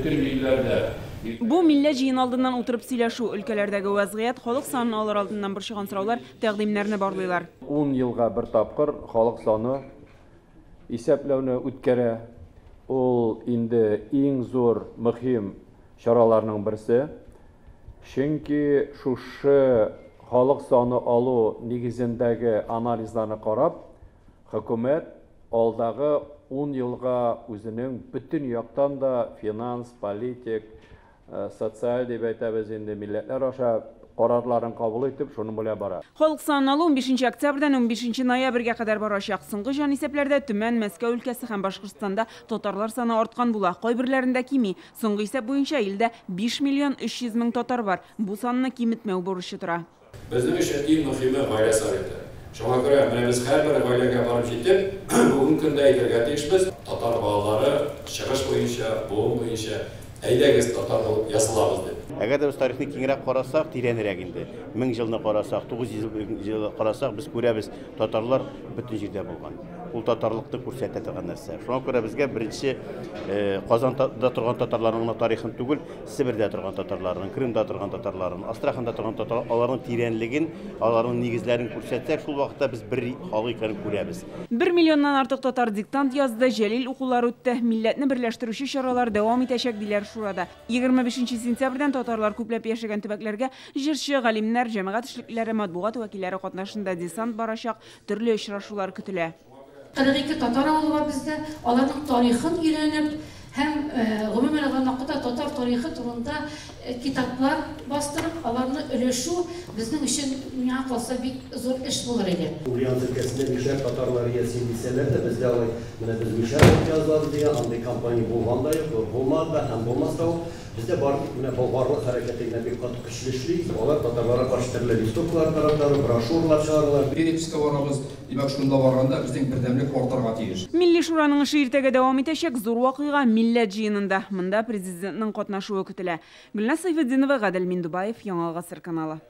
Бөтен илләрдә. Бу милләт җыены алдыннан утырып сөйләшү, өлкәләрдәге вәзгыять, халык санын алыр алдыннан борчыган сораулар, тәкъдимнәрне барлыйлар. 10 елга бер тапкыр халык саны исәпләүне үткәрә. Ул инде иң зур мөһим чараларның берсе. Чөнки шушы халык саны алу нигезендәге анализларны карап, хөкүмәт алдагы 10 елга үзенең бөтен яктан да финанс, политик, социаль дип әйтәбез инде, милләтләр аша карарларын кабул итеп, шуның белән бара. Халык санын алу 15 октябрьдән 15 ноябрьгә кадәр барачак. Соңгы җанисәпләрдә Төмән, Мәскәү өлкәсе һәм Башкортстанда татарлар саны арткан була. Кайберләрендә кими. Соңгы исәп буенча илдә 5 миллион 300 мең татар бар. Бу санны киметмәү бурычы тора. Безнең өчен иң мөһиме гаилә советы. Шуңа күрә менә без һәрбер гаиләгә барып җитеп, бүгенге көндә әйтергә тиешбез, татар балалары чыгыш буенча, буын буенча, әйдәгез татар булып язылабыз дип. Әгәр дә без тарихны киңрәк карасак, тирәнрәк инде, 1000 елны карасак, 900 елны карасак, без күрәбез, татарлар бөтен җирдә булган. Ул татарлыкны күрсәтә торган нәрсә. Шуңа күрә безгә беренче Казанда торган татарларның гына тарихын түгел, Себердә торган татарларның, Крымда торган татарларның, Астраханда торган татарлар, аларның тирәнлеген, аларның нигезләрен күрсәтсәк, шул вакытта без бер халык икәнен күрәбез. 1 миллионнан артык татар диктант язды, Җәлил укулары үтте. Милләтне берләштерүче чаралар дәвам итәчәк, диләр шурада. 25 сентябрьдән татарлар күпләп яшәгән төбәкләргә җырчы, галимнәр, җәмәгать эшлеклеләре, матбугат вәкилләре катнашында десант барачак, төрле очрашулар көтелә. 42 татар авылы бар бездә, аларның тарихын өйрәнеп һәм гомумән алган вакытта татар тарихы турында китаплар бастырып, аларны өләшү безнең өчен, миңа калса, бик зур эш булыр иде. Ульяновск өлкәсендә мишәр татарлары ясин дисәләр дә, бездә алай, менә без мишәр булып язылабыз дигән андый кампания булган да юк, булмады да һәм булмас та ул. Бездә бары тик менә болгарлык хәрәкәте генә бик каты көчле эшли. Алар татарларга каршы төрле листовкалар тараталар, брошюралар чыгаралар. Переписька барабыз, димәк, шунда барганда безнең бердәмлек артырга тиеш. Милли шураның эше иртәгә дәвам итәчәк. Зур вакыйга Милләт җыенында. Монда президентның катнашуы көтелә. Гөлназ Сәйфетдинова, Гадел Миндубаев, Яңа Гасыр каналы.